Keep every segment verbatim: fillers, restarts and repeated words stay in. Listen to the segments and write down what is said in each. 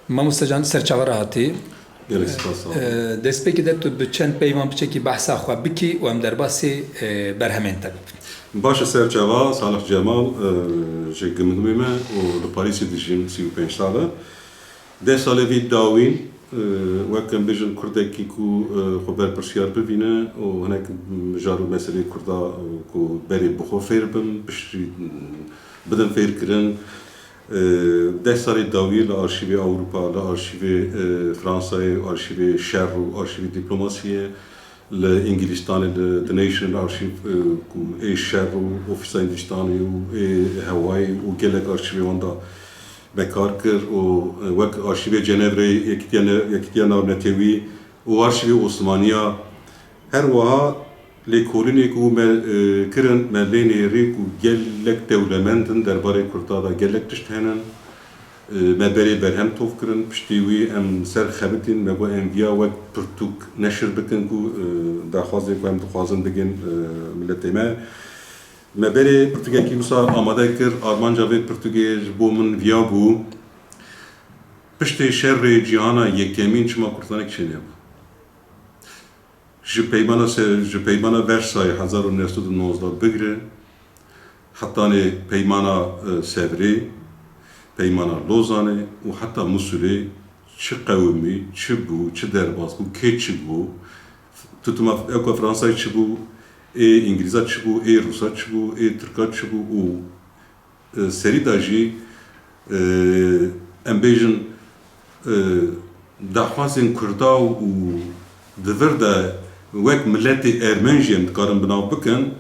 Mamoste Can, ser çava re hatî. Gelek spas, sağ ol. E, destpêkê de tu bi çend peyvan piçekî behsa xwe bikî û em derbasî, e, berhemên te bibin. Baş e, ser çava, Salih Cemal, e, ji Gimgimê me û li Parîsê dijîm, sî û pênc sal e. Deh salê vî dawîn, e, wek em bêjin kurdekî ku, e, xwe berpirsiyar bivîne û hinek mijar û meseleyê kurda, e, ku berê bi xwe fêr bin, piştî, e, bidin fêrkirin. E, deh salê dawî li arşîvê Ewropa, li arşîvê, e, Fransayê, arşîvê şer û arşîvê dîplomasiyê, li Îngilîstanê, li The Nation arşîv, e, ku ê şer û ofîsa Îngilîstanê û ê hewayê û gelek arşîvê wan da me kar kir û, e, wek arşîvê Cenevreyê, Yekîtiya Ne-, Yekîtiya Navnetewî û arşîvê Osmaniya, her wiha lêkolînê ku me, e, kirin, me lê nêrî ku gelek dewlemend in derbarê Kurda de gelek tişt hene. E, me berê berhem tov kirin, piştî wî em ser xebitîn, me got em viya wek pirtûk neşir bikin ku, e, daxwazê ku em dixwazin bigên, e, miletê me. Me berê pirtûkekî wisa amade kir, armanca vê pirtûkê ji bo min viya bû. Piştê şerê cîhana yekemîn çima Kurdistanek çênebû? Ji peymana se-, ji peymana Versayê hezar û neh sed û nozdeh bigire, hetanê peymana, e, Sevrê, peymana Lozanê û heta Musulê çi qewimî, çi bû, çi derbas bû, kê çi bû, tutuma ew ku Fransayê çi bû, ê Îngilîza çi bû, ê Rûsa çi bû, ê Tirka çi bû û e, serî de jî, e, em bêjin, e, daxwazên Kurda û di vir de wek miletê Ermen jî em dikarin bi nav bikin.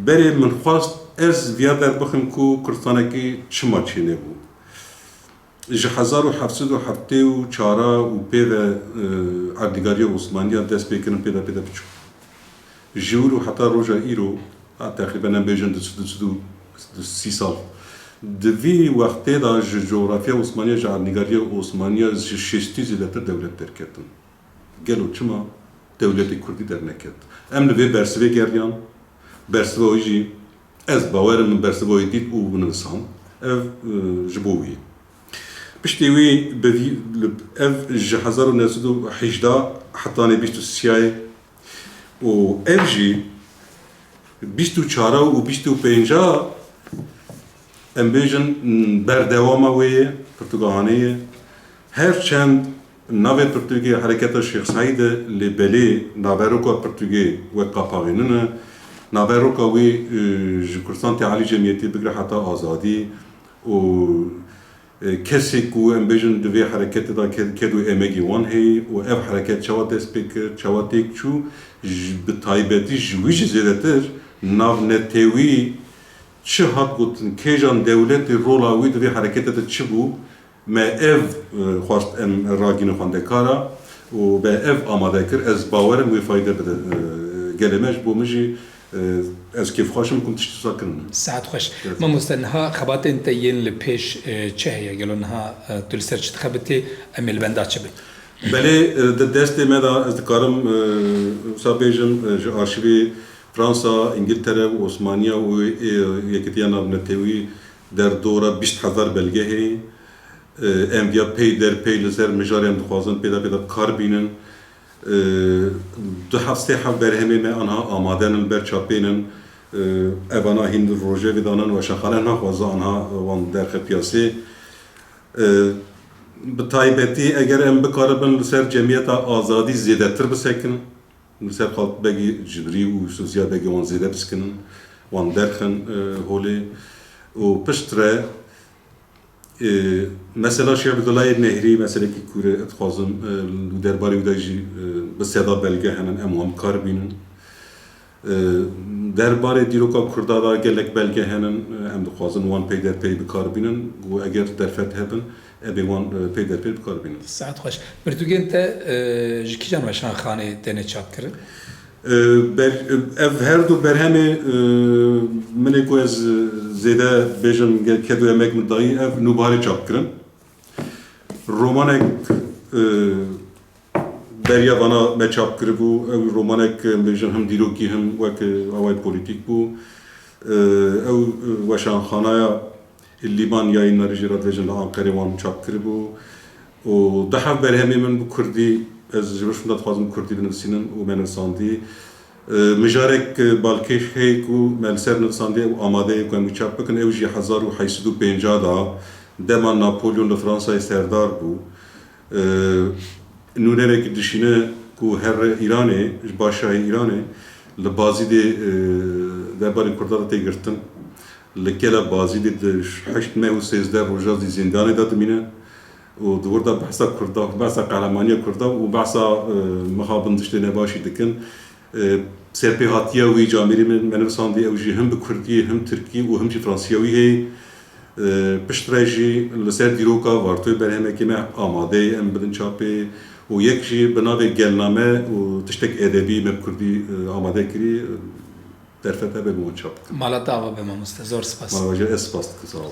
Berê min xwest ez viya derbixim ku Kurdistanekî çima çênebû. Ji hezar û heft sed û heftê û çar û pê ve, e, erdnîgariya Osmaniya dest pê kirin pê de pê de biçû. Ji wir û heta roja îro, a, teqrîben em bêjin du sed, du sed û sî sal. Di vî wextê de ji cografya Osmaniya, ji erdnîgariya Osmaniya ji şêstî zêdetir dewlet derketin. Gelo çima? Dewletê Kurdî derneket. Em li vê bersivê geriyan, bersiva wî jî ez bawer im min bersiva wî dît û nivisand. Ev, e, ji bo wî. Piştî wî bi vî, li, ev ji hezar û neh sed û hejdeh hetanê bîst û siyayê û ev jî bîst û çar û bîst û pênc, em bêjin, berdewama wê ye, pirtûka hanê ye. Her çend navê pirtûkê Hereketa Şêx Seîd e, lê belê naveroka pirtûkê wek qapaxê nîne. Naveroka wî, e, ji Kurdistan Tealî Cemiyetî bigire heta azadî û E, kesê ku em bêjin di vê hereketê de ke-, ked û emegê wan heye û ev hereket çawa dest pê kir, çawa têk çû, ji, bi taybetî ji wî jî zêdetir navnetewî çi hat gotin, kêjan dewletê rola wî di vê hereketê de çi bû, me ev, e, xwest em ragînin xwendekara û me ev amade kir. Ez bawer im wê fayde bide, e, gelê me. Ji bo min jî E, ez kêfxweş im ku em tiştî wisa kirine. Saet xweş. Evet. Mamoste, niha xebatên te yên li pêş, e, çi heye? Gelo niha, e, tu li ser çi dixebitî, em ê li benda çi bin? Belê, e, di destê me de ez dikarim, e, wisa bêjim, e, ji arşîvê Fransa, Îngiltere û Osmaniya û, e, Yekîtiya Navnetewî derdora bîst hezar belge heye. E, em viya pey der pey li ser mijarê em dixwazin pê de pê de bi kar bînin. E, du heft sê heft berhemê me anha amade ne, li ber çapê ne. E, evana hîn rojevê danin, weşanxane naxwaze anha wan derxe piyasê. E, bi taybetî eger em bikaribin li ser Cemiyeta Azadî zêdetir bisekinin, li ser Xalid Begî Cibrî û Yusuf Ziya Begî wan zêde bisekinin, wan derxin, e, holê û piştre, e, mesela Şêx Abdullah Nehrî meselekî kûr e, ez dixwazim, e, li derbarê wî de jî, e, bi seda belge hene, em wan bi kar bînin. E, derbarê dîroka Kurda de gelek belge hene, e, em dixwazin wan peyderpey bi kar bînin û eger derfet hebin, em ê wan, e, peyderpey bi kar bînin. Saet xweş. Pirtûkên te, e, ji kîjan weşanxanê têne çapkirin? E, ber-, ev her du berhemê, e, min ê ku ez zêde bêjim, ge-, ked û emek min dayî, ev nûbarê çap kirin. Romanek, e, Beriya vana me çap kiribû, ew romanek, em bêjin, him dîrokî, him wek, e, awayê polîtîk bû. E, ew, e, weşanxanaya Lîman Yayınları jî re dibêjin li Anqerê wan çap kiribû. Û du hev berhemê min bi kurdî, ez ji vir şûnda dixwazim bi kurdî binivîsînim û me nivîsandî. E, mijarek, e, balkêş heye ku me li ser nivîsandiye û amade ye ku em wî çap bikin, ew jî hezar û heyt sed û pêncah da, dema Napolyon li Fransayê serdar bû. E, nûnerek dişîne ku here Îranê, ji başayê Îranê, li Bazîdê, e, derbarê Kurdan re tê girtin. Li kela Bazîdê di heşt meh û sêzdeh roja di zîndanê de dimîne û di wir de behsa Kurda, behsa qehlemaniya Kurda û behsa, e, mixabin tiştê nebaşî dikin. E, serpêhatiya wî camêrî min me nivîsandî, ew jî him bi kurdî, him tirkî û him jî fransî ya wî heye. E, piştre jî li ser dîroka Vartoyê berhemekê me amade ye, em bidin çapê û yek jî bi navê Gelname û tiştek edebî me bi kurdî, e, amade kirî, e, derfet hebe bi wan çap bikin. Mala te ava be mamoste, zor spas. Mala we jî ez spas dikim, sağ olun.